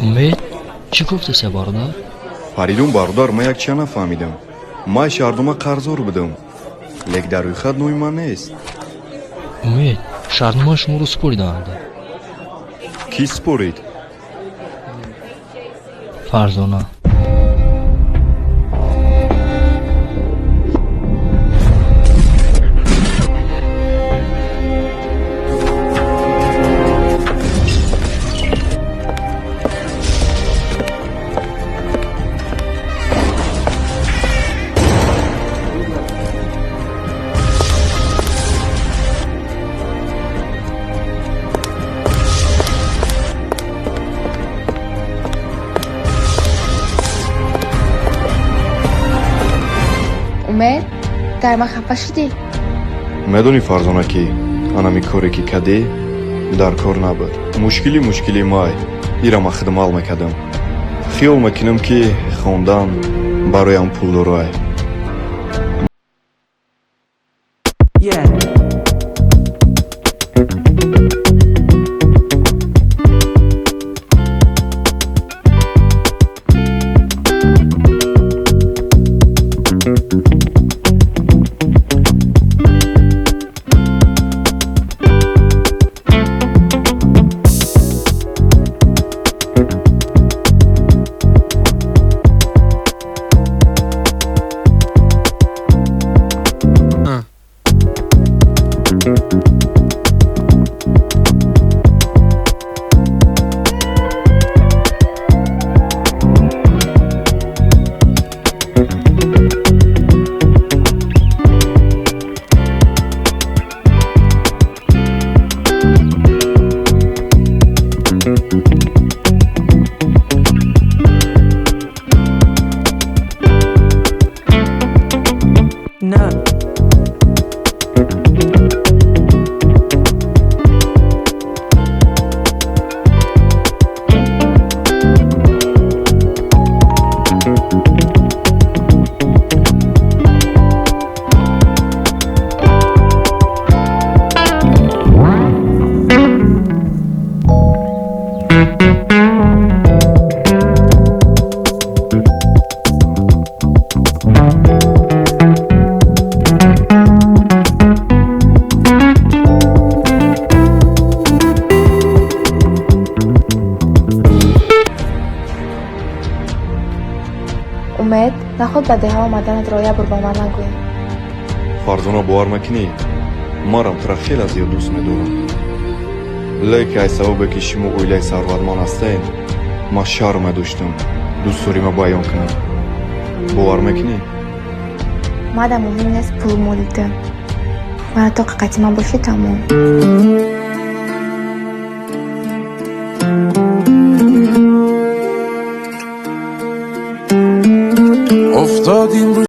Умед, чӣ гуфтеся, бародар? Фаридун бародар, ман як чия нафаҳмидам. Ман шаҳрнома қарздор будам, лек дар рӯйхат номи ман нест. Умед, шаҳрномаи шуморо супориданд. Кӣ супорид? Фарзона. Умед, дар ман хафа шудӣ? Медонӣ, Фарзона, ки анами коре ки кадӣ, дар кор набуд. Мушкили мушкили май ира ман худам ҳал мекардам. Хиёл мекунам, ки хондан бароям пулдорай. Yeah. No. Умед, наход ба деҳа омаданатро як бор ба ман нагӯӣ? Фарзона, бовар мекунӣ, марам тура хеле зиёд дӯст медорам, лекин аз сабабе ки шумо оилаи сарватманд ҳастед, ман шарм медоштам дӯстдорима баён кунам. Бовар мекунӣ? Мада муҳим нест пулу моли ту. Мана то қати ман бошӣ, тамом. افتادیم رو.